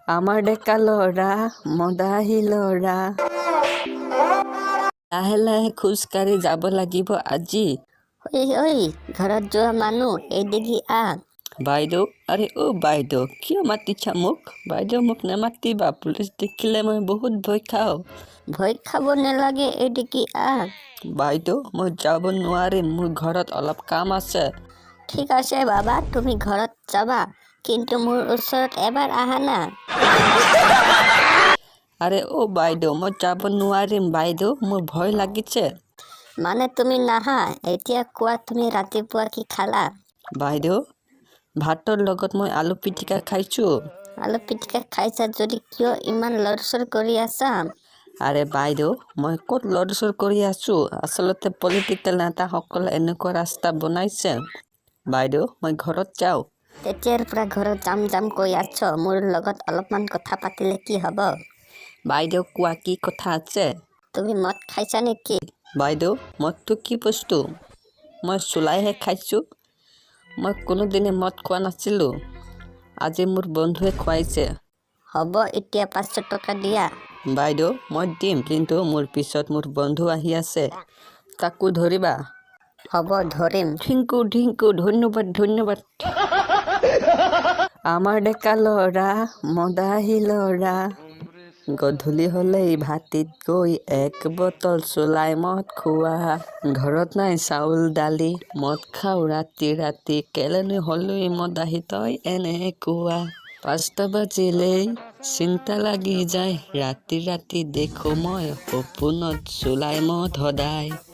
আমাৰ ডেকা ল'ৰা, মদাহী ল'ৰা। লাহে লাহে খোজকাঢ়ি যাব লাগিব আজি। ঐ ঐ, ঘৰত যোৱা মানুহ, এইদিগি আহ। বাইদেউ, আৰে অ' বাইদেউ, কিয় মাতিছা মোক? বাইদেউ, মোক নামাতিবা, পুলিচ দেখিলে মই বহুত ভয় খাওঁ। ভয় খাব নালাগে, এইদিগি আহ। বাইদেউ, মই যাব নোৱাৰিম, মোৰ ঘৰত অলপ কাম আছে। ঠিক আছে বাবা, তুমি ঘৰত যাবা, কিন্তু মোৰ ওচৰত এবাৰ আহা না। আৰে অ' বাইদেউ, মই যাব নোৱাৰিম বাইদেউ, মোৰ ভয় লাগিছে। মানে তুমি নাহা? এতিয়া কোৱা, তুমি ৰাতিপুৱা কি খালা? বাইদেউ, ভাতৰ লগত মই আলু পিটিকা খাইছোঁ। আলু পিটিকা খাইছা যদি কিয় ইমান লৰচৰ কৰি আছা? আৰে বাইদেউ, মই ক'ত লৰচৰ কৰি আছোঁ? আচলতে পলিটিকেল নেতাসকলে এনেকুৱা ৰাস্তা বনাইছে। বাইদেউ, মই ঘৰত যাওঁ। তেতিয়াৰ পৰা ঘৰত যাম যাম কৈ আছ, মোৰ লগত অলপমান কথা পাতিলে কি হ'ব? বাইদেউ, কোৱা, কি কথা আছে? তুমি মদ খাইছা নেকি? বাইদেউ, মদটো কি বস্তু? মই চুলাইহে খাইছোঁ। মই কোনোদিনে মদ খোৱা নাছিলোঁ। আজি মোৰ বন্ধুৱে খুৱাইছে। হ'ব, এতিয়া 500 টকা দিয়া। বাইদেউ, মই দিম, কিন্তু মোৰ পিছত মোৰ বন্ধু আহি আছে, তাকো ধৰিবা। হ'ব, ধৰিম। ঢিংকু ঢিংকু, ধন্যবাদ ধন্যবাদ। আমাৰ ডেকা ল'ৰা, মদাহী ল'ৰা। গধূলি হ'লেই ভাটিত গৈ এক বটল চুলাই মদ খোৱা। ঘৰত নাই চাউল দালি, মদ খাওঁ ৰাতি ৰাতি। কেলেনো হ'লি মদাহী তই এনেকুৱা? 5টা বাজিলেই চিন্তা লাগি যায়, ৰাতি ৰাতি দেখো মই সপোনত চুলাই মদ সদায়।